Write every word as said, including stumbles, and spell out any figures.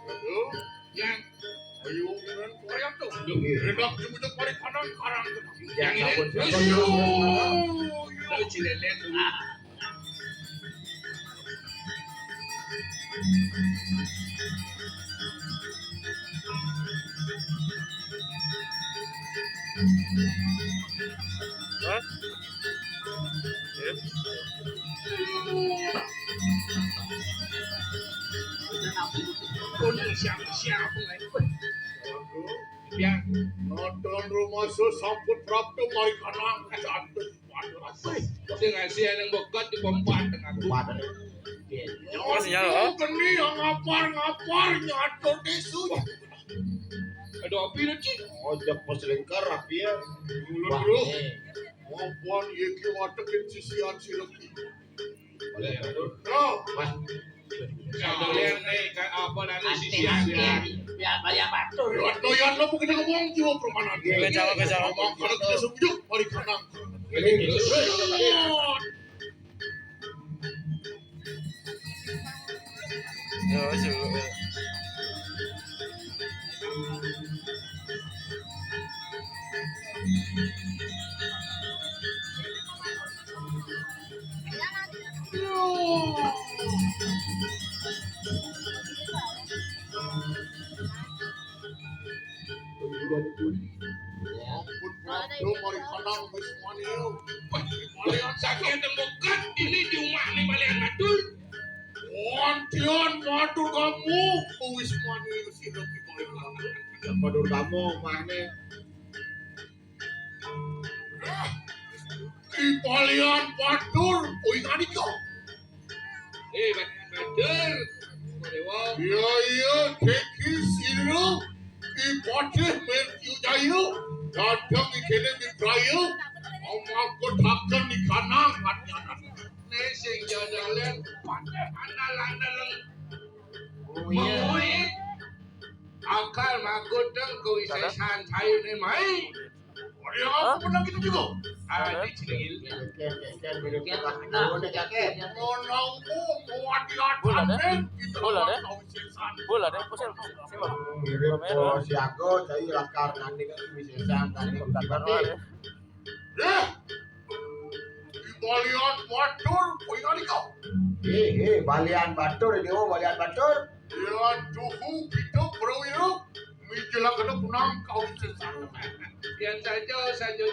Aduh, yang ayo, keren, keren tuh. Enak juga pada kanan karang. Yang ini, aduh, aduh, cileleng. Hah? Ya. Ini siapa, siapa, ya? Nonton rumah sampun prapta mari kanang jatuh. Waduh, asik. Sing ngasih yang bekat di pempat dengan aku. Mas nyala, oh. Keni yang ngapar-ngapar nyatu tisu. Ada api lagi. Ojek pas lengkar api ya. Mulut bro. Maupun iki watekin sisian sirep. Boleh ya, betul. Bro. Mas. Kalian nih, apa nanti sisian ya? Biar banyak batur. Doyan lo mungkin ngomong jiwa permanen. Bencana, bencana. Ngomong kalau kita sejuk, mari kanang. Ini. Ampun, Prabu, mari kanang wis mani. Wah, balian sakit tembukan ini di rumah nih balian matur. Wantian matur kamu, wis mani sira ki balian matur. Matur kamu, mah nih. Ki balian matur, kuwi kanika. Eh, Batur. Dewa. Iya, iya, Deki Siro, Ki Patih Mertyu Jaya, kadang ikene Mitraya, omakutaken ikanang matnyanan. Ne sing jadalen, Patih andal-andal. Oh, iya. Menguit. Akal makuteng kawisesan sayune mai. Ora apa menang kita juga. Ah, ini jenenge. Ken, ken, ken, mirip kita. Udah, Cak, ken. Mau nang, mau hati-hati. Bola deh. Bola deh. Bola deh, pusing, pusing. Sing, Bang. Mirip, oh, si Ago, cai lakar nanti kan wisesan tadi. Lakar deh. Eh, di balian batur, kowe ngalika. Eh, eh, balian batur, ini, oh, balian batur. Ya, tuhu kita perwira, mijelakana punang kawisesan. Yang saja, saja.